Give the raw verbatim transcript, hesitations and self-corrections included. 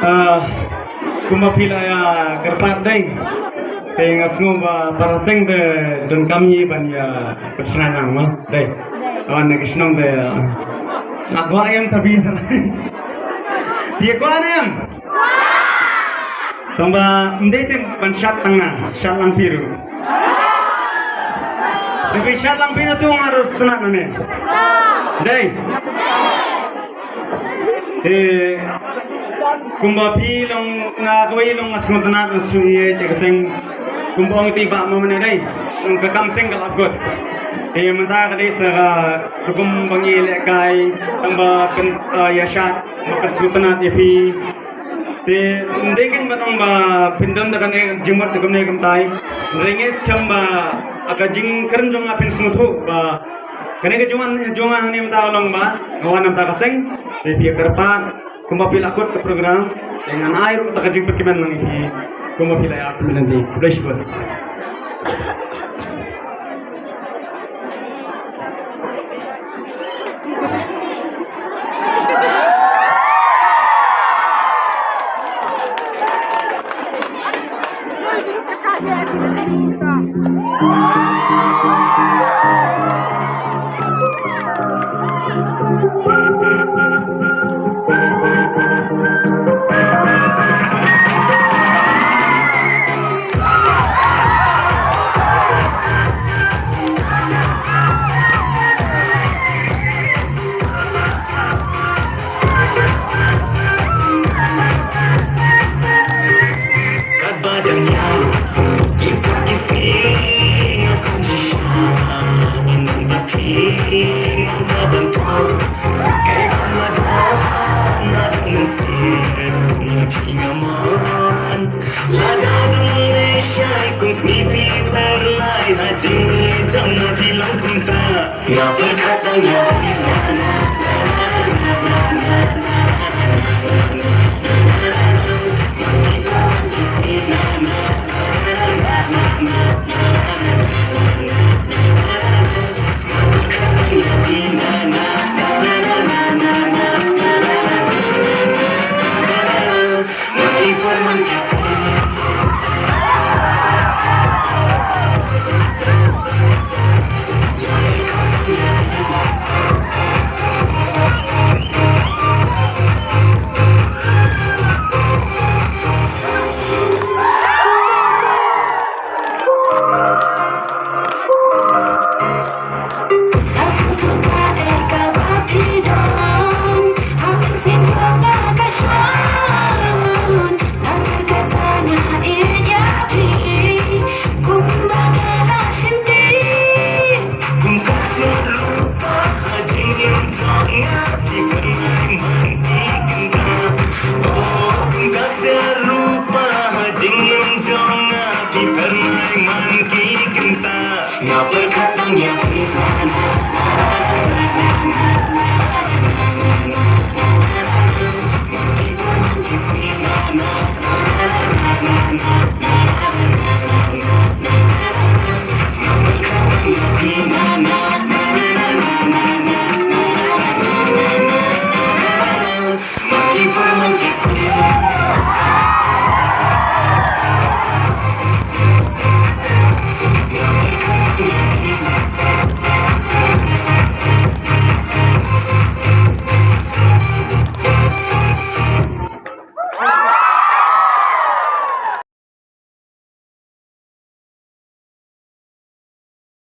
Ah, kumba phi la ïa kyrpad dei. Te nga sngew ba para seng te donkam hi ban ïa pyrshang lang mo dei. Wan na ki shnong te, ah, nga kwah em ta phi. Phi kwah em? Tang ba ym dei te ban shad tang nga, shad lang phi ruh. Te phi shad lang phi na tu nga ruh sngewtynnat nangne. Dei. Eh, kumba phi long nga kawei long nga sngewtynnat nga sngewthuh ïa ka seng. Kumba ong phi ba ma mane dei. Long ka kam seng ka lap kot. Eh, mynta ka dei sa ka rukom ba ngi lehkai tang ba pyn, ah, ïa shad ba ka sngewtynnat ïa phi. Te ym dei kein ban ong ba phin don da kane ka jingmut te kumne kumtai. Hynrei ngi skhem ba ha ka jingkren jong nga phin sngewthuh ba kane ka jingwan jong nga hangne mynta ka long ba nga wan na bynta ka seng. Te phi ïa kyrpad kumba phi la kut ka program. Te ngan ai ruh da ka jingpynkmen lang ïa phi kumba phi la ïa pynlong. Khublei shibun.